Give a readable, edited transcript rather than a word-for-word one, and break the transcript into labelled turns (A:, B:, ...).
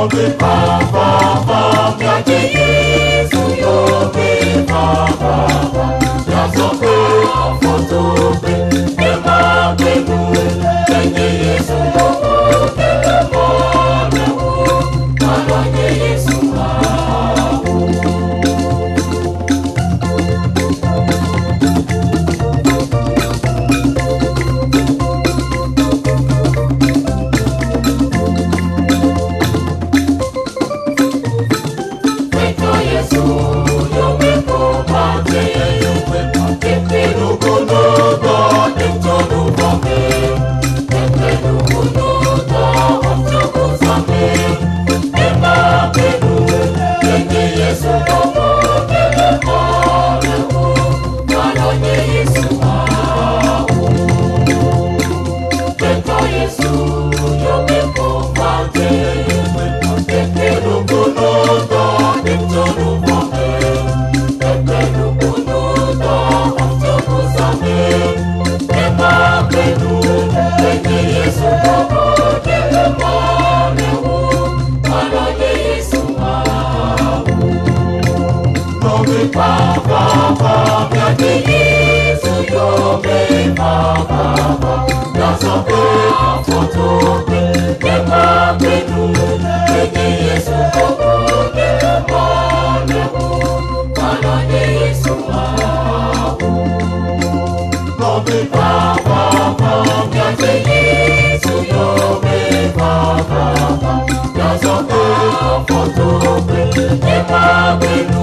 A: Nɔvi vavava, míadze Yesu yome vavava. Míazɔ kple afɔ to gbe, míemagbe nu le nye Yesu yome mɔ le o. Alɔ nye Yesu awu. Petro Yesu yome ko madze Pepe nukunudo etso nuvɔme Pepe nukunudo otsokusame Ema benu enye Yesu gbɔgbɔ kele mɔle o Alɔ nye Yesu awu Petro Yesu yome ko madze Pepe nukunudo etso nuvɔme Pepe nukunudo otsokusame Ema benu enye Yesu gbɔgbɔ kele mɔle o Alɔ nye Yesu awu Nɔvi vavava, míadze Yesu yome vavava. Míazɔ kple afɔ to gbe, míemagbe nu le nye Yesu gbɔgbɔ kele mɔle o. Alɔ nye Yesu awu. Nɔvi vavava, míadze Yesu yome vavava. Míazɔ kple afɔ to gbe, míemagbe nu